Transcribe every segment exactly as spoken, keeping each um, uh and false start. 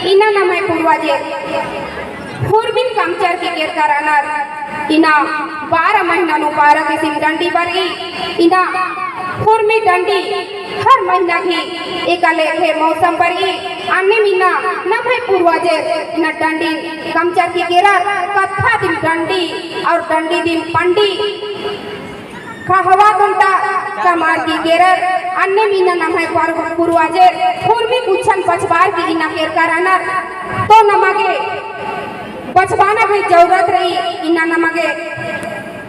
इन्ना नम्है पूर्वजेर हुरमिन कमचर की केरका रअनर। इन्ना बारह महीना नू बारह किसिम डंडी बरई। इन्ना हुरमी डंडी हर महीना गही एका लेखे मौसम बरई। अन्नेम इन्ना नम्है पूर्वजेर इन्ना डंडी कमचर की केरर। कत्था दिम डंडी और डंडी दिम पंडी खहवा कुंटा कमार की केरर। अन्नेम इन्ना नम्है पर-, पूर्वजेर हुरमी कुच्छन बछाबअर की इन्ना केरका रअनर। तो नमा गे बछाबअना भी जरूरत रई। इन्ना नमा गे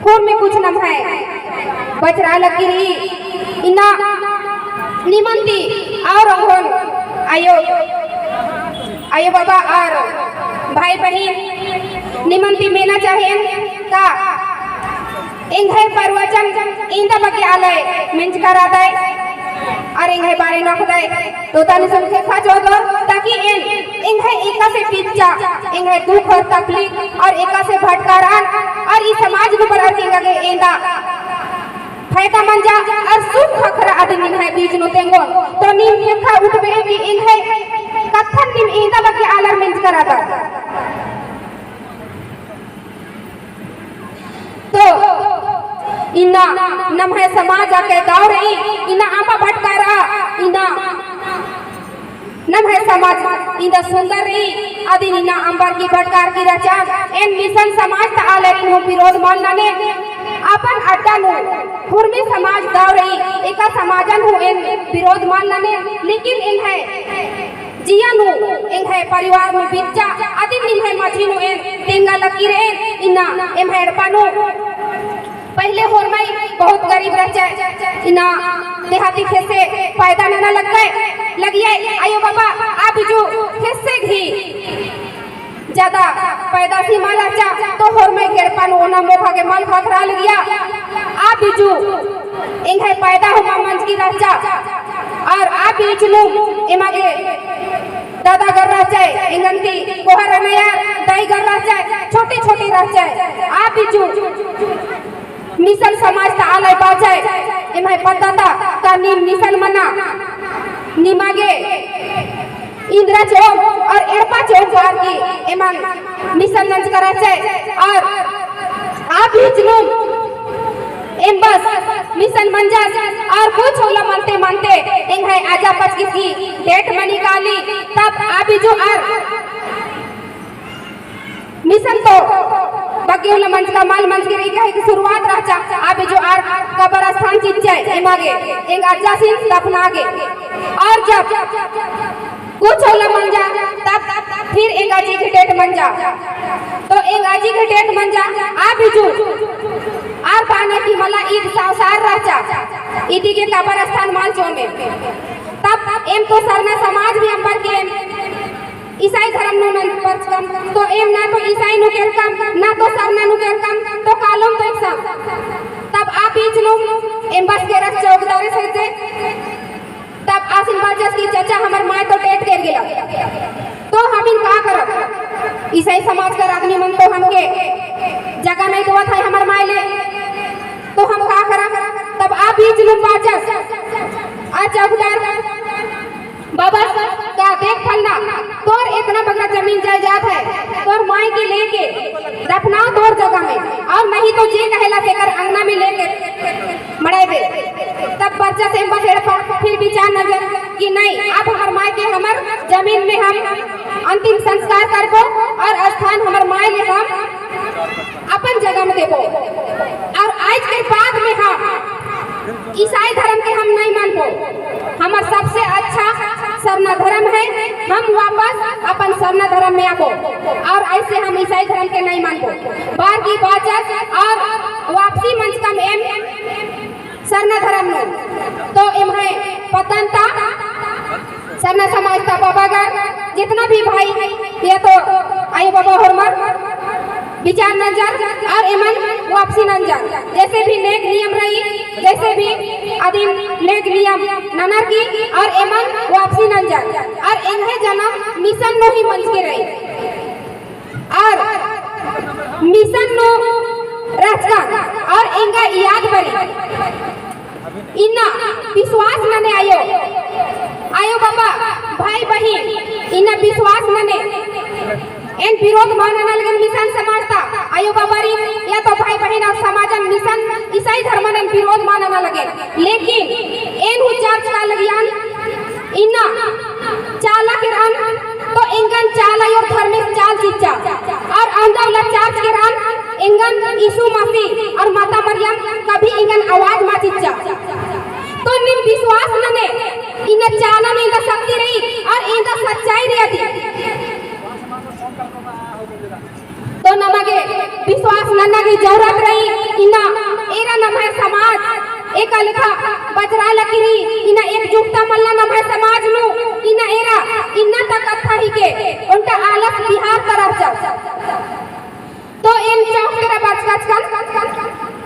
हुरमी कुछ नम्है बछाबआ लगी रई। इन्ना निमन ती और ओंगोन आयो, आयो बाबा और भाई बहिन निमन ती मेना चाहेन का एंग्है प्रवचन एन्दा बग्गे आलय मेंजका रअदय और एंग्है बारे नखदय। तो तनी सुन के खा चोदो, ताकि एन, एंग्है एकासे पिच्चा, एंग्है दुख और तकलीफ और एकासे भटकारन और ई समाज नू बरअर की एंगा गे एन्दा फायदा मंजा और सुख ख़क्खरा अदिन एंग्है बीच नू तेंगोन। तो नीम ख़ेक्खा उठबे कि एंग्है कत्थन नीम एन्दा बग्गे आलर मेंजका रअदर। तो इन्ना नम्है समाज अक्कय दव रई, इन्ना अम्बा भटकारआ, इन्ना नम्है समाज इन्दा सुंदर रई, अदिन इन्ना अम्बर की भटकार की रहचा। एन मिशन समाज ता आलरिन हूँ विरोध मल नने, अपन अड्डा नू हुरमी समाज दव रई, एका समाजन हूँ एन विरोध मल नने, लेकिन एंग्है जिया नू एंग्है परिवार नू बिच्चा अदिन निम्है मझी नू एन तेंगा लगी रएन। इन्ना एम्है एड़पा नू पहिले होरमय बहुत गरीब रहचय। इन्ना देहाती खेसे पैदा नना लग्गय, लगियय। आयो बाबा आ बिजु खेसे गही ज्यादा पैदासी मल रहचा, तो होरमय गे एड़पा नू ओना मोखा गे मल ख़क्खरा लगिया। आ बिजु एंग्है पैदा हूँ मल मंजकी रहचा। और आ बीच नू एमा गे दादा गर रहचय, एंगन ती कोहा रअनर, दाई गर रहचय, छोटी छोटी रहचय। आ बिजु मिशन समाज ता आलय बाचय, एम्है पद्दा ता का नीम मिशन मना, निमा गे इन्द्रा चोम और एड़पा चोम बअर की एमन मिशन नंजका रहचय। और आ बीच नू एम्बस मिशन मंजस और कुछ होला मनते मनते एंग्है अजा पच्चीस की डेट मनी काली। तब आ बिजु आर मिशन तो बग्गे होला मंजका मल मंजकी रई, काहे कि शुरुआत रहचा। आ बिजु आर कबर स्थान चिच्चय एमा गे, एंग्है अजासिन दफना गे। और जब कुछ होला मंजा, तब फिर एंग्है अजी की डेट मंजा। तो एंग्है अजी की डेट मंजा, आ बिजु आर बअनर की मला ईद सावसार रहचा, इदी गे कबर स्थान मल चोमे। तब एम तो सरना समाज भी अम्बर की एम ईसाई धरम नू नंजकम, तो एम ना तो ईसाई नू केरकम, ना तो सरना नू केरकम, तो कालोम तो एकसम। तब आ बीच नू एम्बस केरस चौकीदारे से जे, तब आसिन बाचस कि चाचा हमर माय तो डेट केर गेला, तो हमिन का करब? ईसाई समाज कर आदमी मन तो हमके जगह नहीं देवत है हमर माय ले, तो हम का करब? तब आ बीच नू बाचस आ चौकीदार बाबा का देख फलना, तोर इतना बगरा जमीन जायदाद है, तोर माय के लेके दफनाओ तोर जगह में, और नहीं तो जे कहेला तेकर अंगना में लेके मड़ाई दे। तब परचा से एम्बस एड़पा फिर विचार नंजर कि नहीं, अब हमर माय के हमर जमीन में हम अंतिम संस्कार करबो और स्थान हमर माय ले हम अपन जगह में देबो। और आज के बाद में हम ईसाई धर्म के हम नहीं मानबो, हमर सबसे अच्छा सरना धर्म है, हम वापस अपन सरना धर्म में आबो और ऐसे हम ईसाई धर्म के नहीं मानबो। बार की बाचस और वापसी मंजकम एम सरना धर्म नू। तो एम्है पद्दन ता सरना समाज ता बाबागर जितना भी भाई है, या तो आयो बाबा होरमर विचार नंजर और एमन वापसी नंजर। जैसे भी नेग नियम रई, जैसे भी अदिन नेग नियम ननर की और एमन वापसी नंजर। और एंग्है जनम मिशन नू ही मंजकी रई। और मिशन नू रहचकन और एंगा याद बरई। इन्ना विश्वास नने आयो, आयो बाबा, भाई बहिन, इन्ना विश्वास एन विरोध मल नना लगेन मिशन समाज ता, आयो बाबारिन या तो भाई बहिन और समाजन मिशन ईसाई धर्मन एन विरोध मल नना लगेन। लेकिन एन हूँ church का लगियन इन्ना चाला केरन तो एंगन चाला आयो धर्मेस चाल चिच्चा। और औंदा उल्ला church केरन एंगन यीशु मसीह और माता मरियम कभी एंगन आवाज मल चिच्चा। तो नीम विश्वास नने इन्ना चाला में एंदा शक्ति रई और एंदा सच्चाई रई अदी। तो नमा गे विश्वास नन्ना गे जरूरत रई। इन्ना एरा नम्है समाज एका लेखा बजरा लगी रई, इन्ना एकजुटता मल्ला नम्है समाज नू। इन्ना एरा इन्ना ता कत्था हिके ओन्टा आलस बिहार ता रहचा। तो एन चौक तरा बचकन,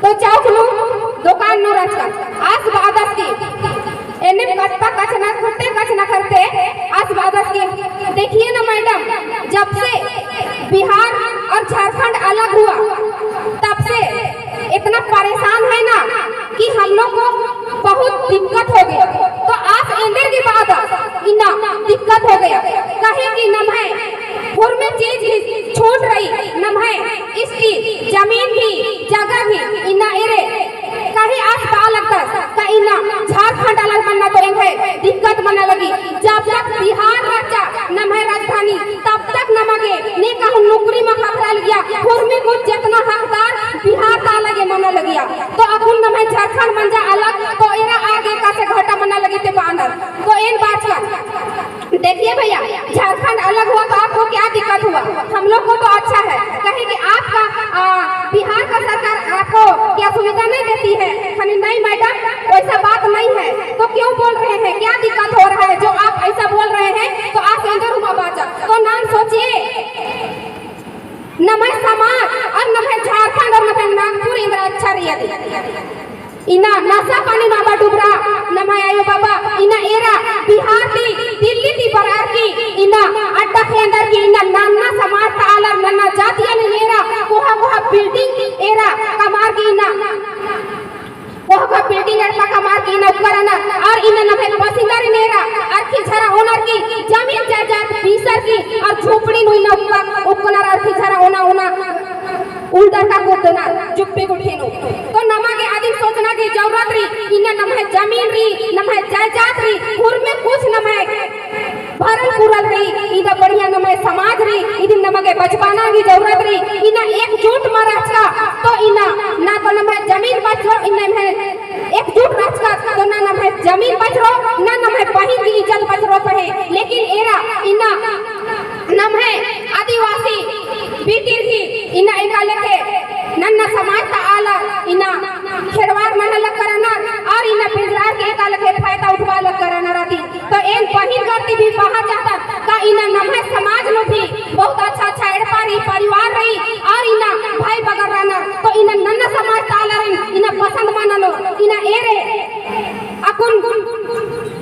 तो चौक नू दुकान नू रहचकन। आस बअदस की एन्ने कत्था कछनखरते कछनखरते आस बअदस की, देखिए ना madam, जब से बिहार और झारखंड अलग हुआ, तब से इतना परेशान है ना कि हम लोग को बहुत दिक्कत हो गया। तो आस एन्देरगे बअदस इन्ना दिक्कत हो गया, काहे कि नम्है हुरमी चीज भी छूट रई, नम्है इसकी जमीन भी, जगह भी इन्ना एरे काहे आस बआ लगदस का इन्ना झारखंड अलग मन्ना तो एंग्है दिक्कत मना लगी। जब तक बिहार रहचा नम्है राजधानी, तब तक नमा गे नेका हूँ नौकरी मा खतरा लगिया, हुरमी कुछ जेतना हकदार बिहार ता लगे मना लगिया। तो अक्कुन नम्है झारखंड मंजा अलग, तो एरा आगे का से घाटा मना लगी ते बअनर। तो एन बाचकन, देखिए भैया, झारखंड अलग हुआ तो आपको क्या दिक्कत हुआ? हम लोग को तो अच्छा है, कहे कि आपका, आ, बिहार का सरकार आपको क्या सुविधा नहीं देती है? खनी नहीं madam, वैसा बात नहीं है। तो क्यों बोल रहे हैं? क्या दिक्कत हो रहा है जो आप ऐसा बोल रहे हैं? तो आस एन्देर हूँ मल बाचा। तो नाम सोचिए, नम्है समाज और नम्है झारखंड और नम्है नागपुर एन्देर अच्छा रई अदी। इन्ना नशा पानी नू अमा डुबरा नम्है आयो बाबा, इन्ना एरा बिहार ती, दिल्ली ती बरअर की, इन्ना अड्डा खेंदर की, इन्ना नन्ना समाज ता आलर, नन्ना जातियन एरा कोहा कोहा building एरा कमअर की, इन्ना कोहा कोहा building एड़पा कमअर की इन्ना उक्कर रअनर, और इन्ना नम्है बसिंदारिन एरा अरखी झरा ओनर की, जमीन जायदाद बीसर की, और झोपड़ी नू इन्ना उक्का, उक्कनर अरखी झरा ओना, ओना उल्डर का कुद्दनर, चुप्पी गुट्ठी नू। तो नमा गे अदिन सोचना की जरूरत रई, इन्ना नम्है जमीन रई, नम्है जायदाद रई, हुरमी कुछ नम्है भरल पुरल रई, इन्ना बढ़िया नम्है समाज रई, इदिन नमा गे बचाबअना की जरूरत रई। इन्ना एकजुट मा रहचका, तो इन्ना ना तो नम्है जमीन बचरो, इन्ना नम्है एकजुट रहचका, तो ना नम्है जमीन बचरो, ना नम्है बहिन की इज्जत बचरो पहें। लेकिन एरा इन्ना नम्है आदिवासी बेटीर की इन्ना एका लेखे नन्ना समाज ता आलर इन्ना खेड़वार मना लक्कर रअनर, और इन्ना पिंजरार की एका लेखे फायदा उठवा लक्कर रअनर अदी। तो एन बहिन गर ती भी बआ चाहतन का इन्ना नम्है समाज नू भी बहुत अच्छा अच्छा एड़पा रई, परिवार रई, और इन्ना भाई बगर रअनर, तो इन्ना नन्ना समाज ता आलरिन इन्ना पसंद मल ननोर, इन्ना एरे अक्कुन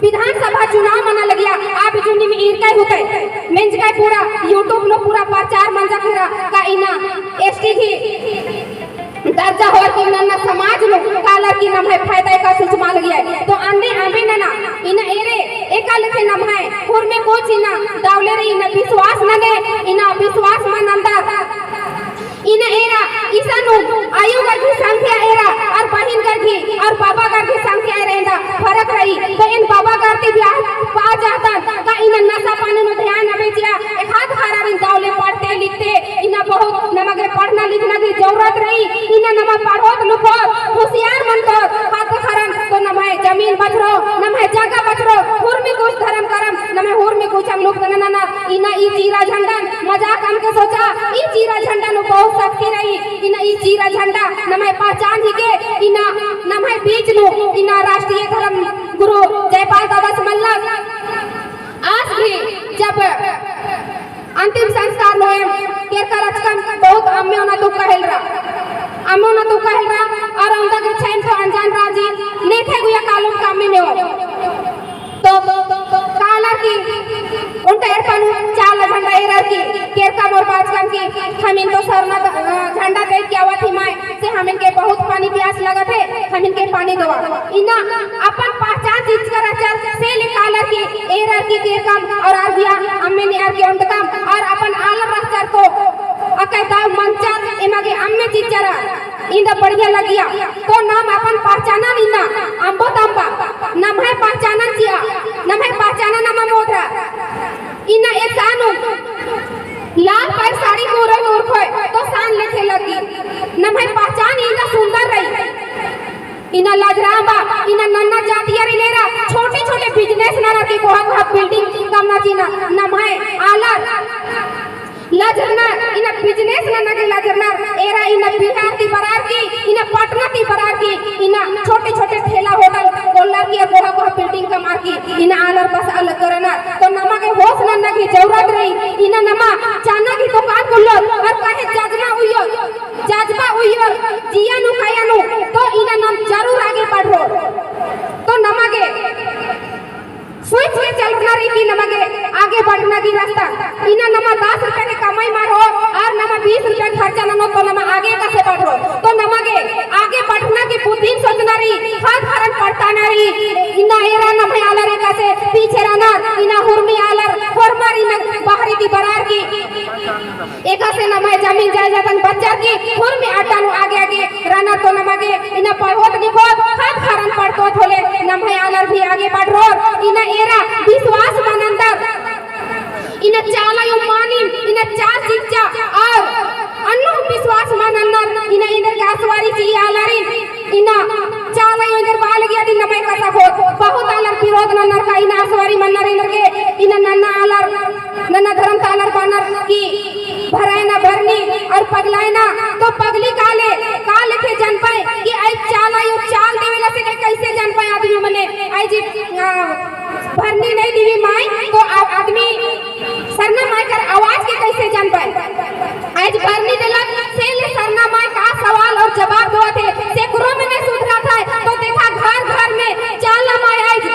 विधानसभा चुनाव मना लगिया, आ बिजुन नीम ईरकय होतय, मेंजकय पूरा YouTube नू पूरा प्रचार मंजा केरा का इन्ना ST ही दर्जा होअर की नन्ना समाज नू कालर की नम्है फायदा एकासे चिआ मल लगिया। तो अन्ने अम्बे नना, इन्ना एरे एका लेखे नम्है हुरमी कुछ इन्ना दवले रई, इन्ना विश्वास नने, इन्ना विश्वास मल नन्दर। इन्ना एरा इसन नू आयो गर की संख्या एरा और बहिन गर की और बाबा गर की संख्या एरा एन्दा फरक रई। तो एन बाबा गर ती भी आ बआ चाहतन का इन्ना नशा पानी नू ध्यान अम्बे चिआ, एकाद ख़र्रारिन दवले पढ़ते लिखते, इन्ना बहुत नमा गे पढ़ना लिखना की जरूरत रई। इन्ना नमा पढ़ोत लिखोत, होशियार मनतोत, ख़द्द ख़र्रन तो नम्है जमीन बछरो, नम्है जगह बछरो, हुरमी कुछ धरम करम, नम्है हुरमी कुछ हम लोग नना नना। इन्ना ई चीरा झंडन मजाक अमके सोचा, ई चीरा झंडन बहुत शक्ति रई। इन्ना ई चीरा झंडा नम्है पहचान हिके। इन्ना नम्है बीच नू इन्ना राष्ट्रीय धर्म गुरु जयपाल दादस मल्ला। आस भी जब अंतिम संस्कार नू एम केरका रहचकन बहुत अम्मे ओना तुक्का हेलरा, अम्मे ओना तुक्का हेलरा। और औंदा गे छैन तो अनजान राजी नेठे गुया कालुम का अम्मे नेओ। तो कालर की ओन्टा एड़पा नू चाला झंडा एरर की केरका मोर बाचकन की हमिन तो सरना द-, अ, झंडा देख के आवत ही माय से हमिन के बहुत पानी प्यास लगत है, हमिन के पानी देवा। इन्ना अपन पहचान चिच्चका रहचर से ले कालर की एरर की केरकम और आर गुया अम्मे नेअर की ओन्टकम। एमा गे अम्मे चिच्चरा, इन्दा बढ़िया लगिया। तो नाम अपन पहचानन इन्ना, अम्बो तम्बा, नम्है पहचानन चिआ, नम्है पहचानन अमा मोदरा। इन्ना एकसानु लाल पाइर साड़ी कोरई उरखोय, तो सान लेखे लगी। नम्है पहचान इन्दा सुंदर रई। इन्ना लजराम बा, इन्ना नन्ना जातियर इन्ना एरा, छोटे छोटे business नना की कोहा कोहा building कमना चिना, नम्है आलर लजरनर, इन्ना business नना गे लजरनर, एरा इन्ना बिहार ती बरअर की, इन्ना पटना ती बरअर की, इन्ना छोटे छोटे ठेला होटल खोलनर की, कोहा कोहा building कमअर की, इन्ना आलर बस अलग करनर। तो नमा गे होश नन्ना गे जरूरत रई, इन्ना नमा चाना गे दुकान खोल्लोत, और काहे जजना उइयोत, जजबा उइयोत, जिया नू खाया नू, तो इन्ना नाम जरूर आगे बढ़रोत। तो नमा गे सोच के चलना रई कि नमा गे आगे बढ़ना की रास्ता। इन्ना नमा दस रुपया के कमाई मल रओ और नमा बीस रुपया खर्चा ननो तो नमा आगे एकासे बढ़रोत। तो नमा गे आगे बढ़ना की बुद्धिन सोचना रई, ख़द्द ख़र्रन पड़ताना रई। इन्ना एरा नम्है आलर एकासे पीछे रअनर, इन्ना हुरमी आलर होरमर इन्ना बहरी ती बरअर की एकासे नम्है जमीन जायदादन बच्चर की हुरमी अड्डा नू आगे आगे रअनर। तो नमा गे इन्ना पढ़ोत लिखोत, ख़द्द ख़र्रन पड़तोत होले नम्है आलर भी आगे बढ़रोर। इन्ना एरा विश्वास मल नन्दर, इन्ना चाला अयो मानिम, इन्ना चाल चिच्चा और अन्नु विश्वास मल नन्नर, इन्ना एन्देर गे असवारी चिई आलारिन। इन्ना चाला अयो एन्देर बआ लगिया दिम नमा एकासे होत, बहुत आलर विरोध नन्नर का इन्ना असवारी मन्नर एन्देर गे, इन्ना नन्ना आलर, नन्ना धरम ता आलर बअनर कि भरायना भरनी और पगलायना, तो पगली काले, का लेखे जनबय कि अइज चाला अयो चाल देवेला से के कैसे जनबय आदमी मने, अइज, आ, भरनी नहीं देवी माय, तो आ-, आदमी सरना माय कर आवाज के कैसे जनबय? अइज भरनी देलक, से ले सरना माय का सवाल और जवाब देवत है, से कुरो में नहीं सुधरत है, तो देखा घर घर में चाला माय अइज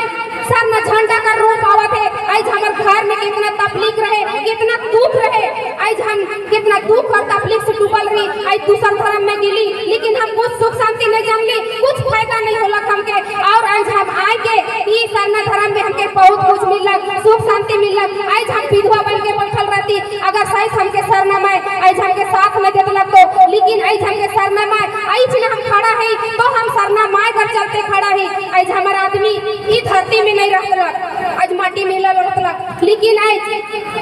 सरना झंडा कर रूप आवत है। अइज हमर घर में कितना तकलीफ रहे, कितना दुख रहे, अइज हम कितना दुख और तकलीफ से डूबल रई, अइज दूसर धरम में गेली, लेकिन हम कुछ सुख शांति नहीं जानली, कुछ फायदा नहीं होलक हमके। और अइज हम आय के ई सरना धरम में हमके बहुत कुछ मिललक, सुख शांति मिललक। अइज हम विधवा बन के बैठल रहती, अगर सही से हमके सरना माय अइज हमके साथ नहीं देतलक तो, लेकिन अइज हमके सरना माय, अइज ना हम खड़ा ही, तो हम सरना माय कर चलते खड़ा ही। अइज हमर आदमी ई धरती में नहीं रहतलक, अइज माटी में हिलल रहतलक। लेकिन अइज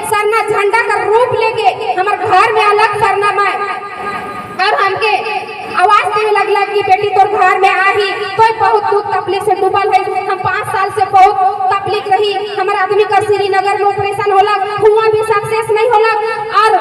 सरना झंडा कर रूप लेके हमर घर में आलक सरना माय और हमके आवाज देवे लगलक कि बेटी तोर घर में आही, तो बहुत दुख तकलीफ से डूबल है। हम पाँच साल से बहुत तकलीफ रही, हमर आदमी कर श्रीनगर में operation होलक, हुआँ भी success नहीं होलक और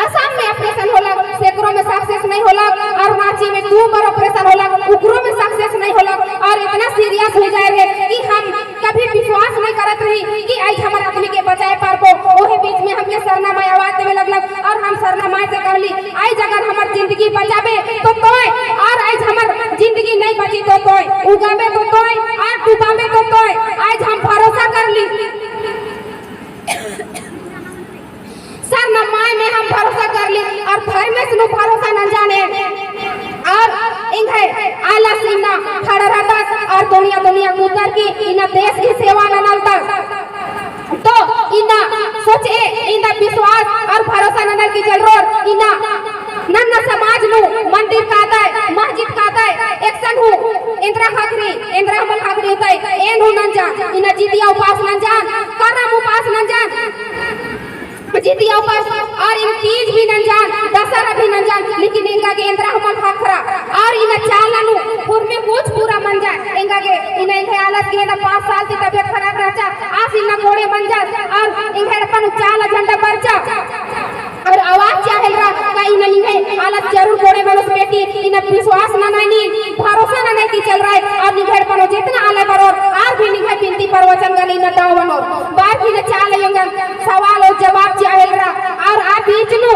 आसाम में operation होलक, सेकरो में success नहीं होलक, और रांची में दू बार operation होलक, उकरो में success नहीं होलक, और इतना serious हो जाए रहे कि हम कभी विश्वास नहीं करत रही कि अइज हमर आदमी के बचाए पारबो। ओहे बीच में हमके सरना माय आवाज देवे लगलक, और हम सरना माय से कहली, अइज अगर हमर जिंदगी बचाबे तो तोय, और अइज हमर जिंदगी नहीं बची तो तोय, उगाबे तो तोय, और डुबाबे तो तोय। अइज हम भरोसा करली। सरना माय में हम भरोसा करली और धर्मेस नू भरोसा नंजान एन। और एंग्है आलस इन्ना खड़ा रहतस और दुनिया दुनिया कुद्दर की इन्ना देश की सेवा ननालदस। तो इन्ना सोचे, इन्ना विश्वास और भरोसा ननर की जरूरत, इन्ना नन्ना समाज नू मंदिर कादय, मस्जिद कादय, एकसन हूँ एन्दरा ख़क्खरी, एन्दरा हूँ मल ख़क्खरी होतय, एन हूँ नंजान, इन्ना जितिया उपास नंजान, करम उपास नंजान। जितिया उपास और इन तीज भी नंजान, दशहरा भी नंजान, लेकिन एंगा गे एन्दरा हूँ मल ख़क्खरा और इन्ना चाला नू हुरमी कुछ पूरा मंजा। एंगा गे इन्ना एंग्है आलस गे इन्ना पाँच साल ती तबियत खराब रहचा, आस इन्ना कोड़े मंजा और एंग्है एड़पा नू चाला झंडा बरचा और आवाज चिआ हेलरा का इन्ना निंग्है आलस जरूर कोड़े मनोस बेटी, इन्ना विश्वास ननय नीन, भरोसा ननय ती चलरय और निंग्है एड़पा नू जेतना आलय बरओर आर भी निंग्है बिनती परवचन गने इन्ना दव मनोर। बअर की इन्ना चाला अयोंगन सवाल और जवाब चिआ हेलरा और आ बीच नू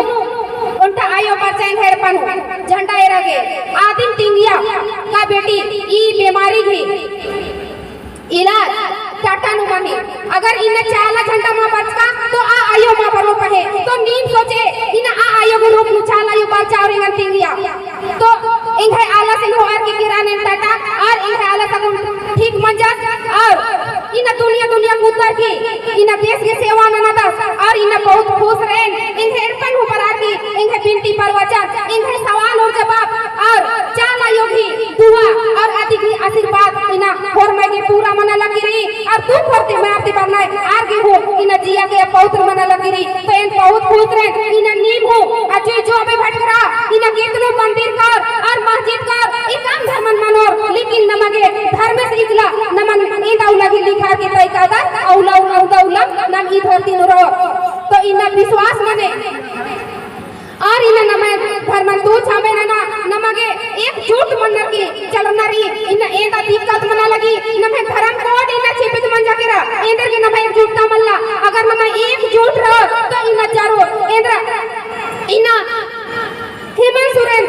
ओन्टा आयो बरचा एंग्है एड़पा नू झंडा एरा गे। आदिम तिंगिया का बेटी ई बेमारी गही इलाज टाटा नू मनी। अगर इन्ना चाला झंडा मा बरचका तो आ आयो मा बरओ पहें। तो नीम सोचे इन्ना आ आयो गही रूप नू चाला आयो बरचा और एंगन तिंगिया। तो एंग्है आलस एन होअर की केरा नेन टाटा और एंग्है आलस अक्कुन ठीक मंजस और इन्ना दुनिया दुनिया कुद्दर की इन्ना देश गही सेवा ननादस और इन्ना बहुत खुश रहेन। एंग्है एड़पन हूँ बरअर की एंग्है बिनती परवा पवित्र मना लगी रई, तो एन बहुत खुश रई। इन्ना नीम हूँ अजय जो अबे भटकरा, इन्ना केतनो मंदिर कर और मस्जिद कर, एकअम धर्मन मनोर, लेकिन नमा गे धर्मेस इजला नमन एन्दा उल्ला गे लिखा के तय कादस, अउला, अउला, अउला, अउला, नम ई धरती नू रओर। तो इन्ना विश्वास मने और इन्ना नम्है धर्मन तू छामे नना, नमा गे एकजुट मनर की चलना रई। इन्ना एन्दा दिक्कत मना लगी, नम्है धर्म code इन्ना छिपित मंजा केरा, एन्देरगे नम्है एकजुटता मल्ला। अगर नमा एकजुट रओर, तो इन्ना जरूर, एन्देर, इन्ना हेमंत सोरेन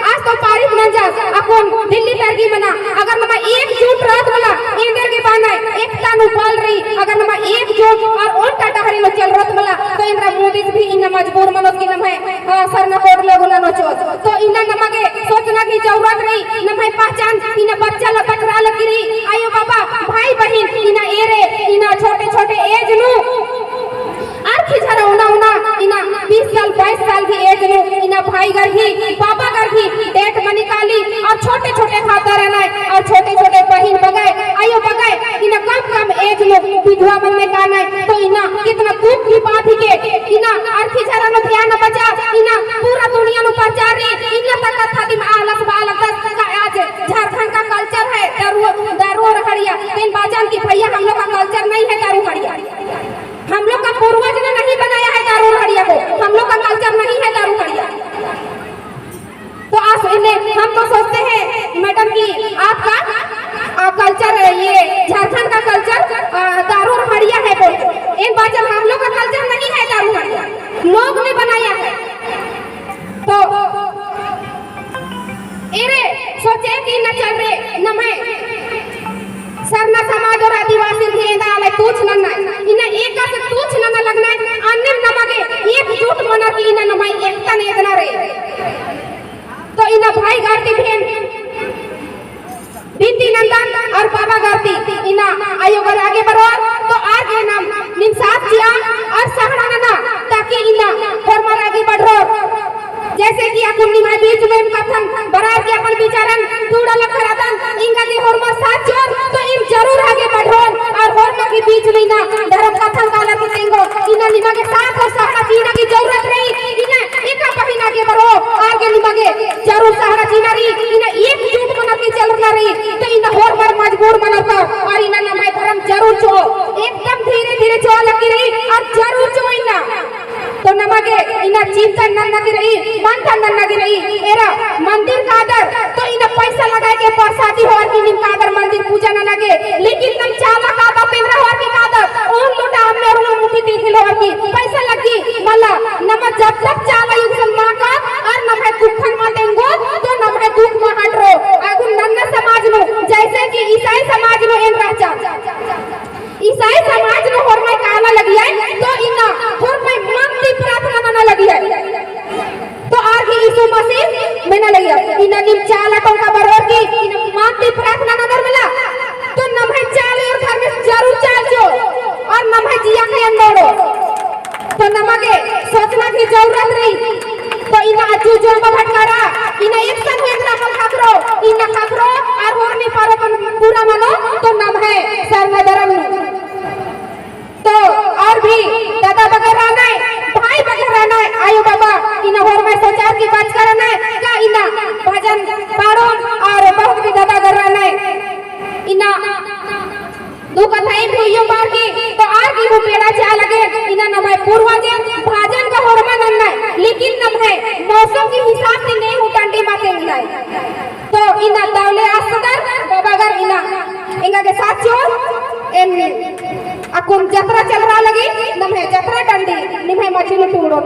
आस तो पारित मंजा, अक्कुन दिल्ली तरगी मना, अगर नमा एकजुट रओत मला, एन्देरगे बअनय, एकता नू बल रई, अगर नमा एकजुट और ओन्टा डहरे नू चलरओत मला, तो एन्देर मोदीस भी इन्ना मजबूर मनोस कि नम्है, अ, सरना code लागू ननोत। तो इन्ना नमा गे सोचना की जरूरत रई, नम्है पहचान इन्ना बच्चा ला बटरा लगी रई, आयो बाबा, भाई बहिन, इन्ना एरे, इन्ना छोटे छोटे age नू, अरखी झरा उना उना इन्ना बीस साल, बाईस साल की age नू इन्ना भाई गर भी, बाबा गर भी date मनी काली और छोटे छोटे खाता रहना है और छोटे छोटे बहिन बगय, आयो बगय, इन्ना कम कम age नू विधवा मन्ने काना है। तो इन्ना कितना दुख की बात ही के इन्ना अरखी झरा नू ध्यान बचा, इन्ना पूरा दुनिया नू प्रचार रई, इन्ना तक कत्था दिम आलस बालक दस का आज झारखंड का culture है दारू, दारू और हड़िया। तो एन बाचन कि भैया हम लोग का culture नहीं है दारू हड़िया। हम लोग का पूर्वज ने नहीं बनाया है दारू हड़िया को, हम लोग का culture नहीं है दारू हड़िया। तो आस इन्ने हम तो सोचते हैं madam कि आपका, आ, culture, ये झारखंड का culture, आ, दारू हड़िया है बोल के। एन बाचन हम लोग का culture नहीं है दारू हड़िया, लोग ने बनाया है। तो एरे सोचे कि इन्ना चल रे नम्है सरना समाज और आदिवासी गे एन्दा आलय तुच्छ नन्ना, इन्ना एकासे तुच्छ नन्ना लगना, अन्नेम नमा गे एकजुट मनर की इन्ना नम्है एकता नू एदना रई। तो इन्ना भाई गाती बहन बिनती नन्दन और बाबा गाती इन्ना आयो गर आगे बढ़ोर, तो आर गे नाम नीम साथ चिआ और सहारा नना, ताकि इन्ना होरमर आगे बढ़ोर। जैसे कि अक्कुन निम्है बीच में कत्थन बरअर की अपन विचारन टूड़ा लखरदन, एंगा गे होरमर साथ चिओर, तो नीम जरूर आगे बढ़ोन और होरमर की बीच में इन्ना धर्म कत्थन काला की तेंगो, इन्ना निमा गे साथ और सहारा चिअना की जरूरत रई, इन्ना एका पहें आगे बढ़ो, आर गे निमा गे जरूर सहारा चिअना रई, इन्ना एकजुट मनर की चलना रई, तो इन्ना होरमर मजबूर मनर का, और इन्ना नम्है धर्म जरूर चिओ, एकदम धीरे धीरे चिआ लगी रई, और जरूर चिओ इन्ना। तो नमा गे इन्ना चिंतन नन्ना गे रई, मंथन नन्ना गे रई, एरा मंदिर कादर, तो इन्ना पैसा लगाए के परसादी होअर की नीम कादर मंदिर पूजा नन्ना गे, लेकिन नम चाला कादर पेंदरा होअर की कादर, ओन लोटा अम्म और ओन मुठी तिख़िल होअर की पैसा लग्गी, मला, नमा जब तक चाला युग सन मा का, और नम्है दुखन मा तेंगो, तो नम्है दुख मा हटरो। अक्कुन नन्ना समाज नू, जैसे कि ईसाई समाज नू एन रहचा। ईसाई समाज नू होरमय काला लगिया, तो इन्ना होरमय मन ती प्रार्थना नना लगिया। तो आर गे यीशु मसीह मेना लगिया, इन्ना नीम चाला टोंका बरओर की, इन्ना मन ती प्रार्थना ननर मला, तो नम्है चाला और धर्मेस जरूर चाला चिओ, और नम्है जिया ख़ेंदो ओड़ो। तो नमा गे सोचना की जरूरत रई। तो इन्ना अज्जु जो अम्बा भटकारा, इन्ना एकसन हुए ग्रामल ख़क्खरो, इन्ना ख़क्खरो, और होरमी परो पूरा मनो, तो नम्है सरना धर्म नू। तो और भी दादा बगर रअनय, भाई बगर रअनय, आयो बाबा, इन्ना होरमय सोचार की बात करनय, का इन्ना भजन पाड़ो और बहुत भी दादा बगर रअनय। इन्ना दू कत्था एन हूँ इयो बार की, तो आर गे हूँ बेड़ा चिआ लगे, इन्ना नम्है पूर्वज भजन का होरमा नन्नय, लेकिन नम्है मौसम की हिसाब से ने हूँ डंडी मा तेंगनय। तो इन्ना दव ले आस दर बाबा गर इन्ना एंगा गे साथ चिओर, एन अक्कुन जतरा चलरआ लगी, नम्है जतरा डंडी निम्है मझी नू टूड़ो।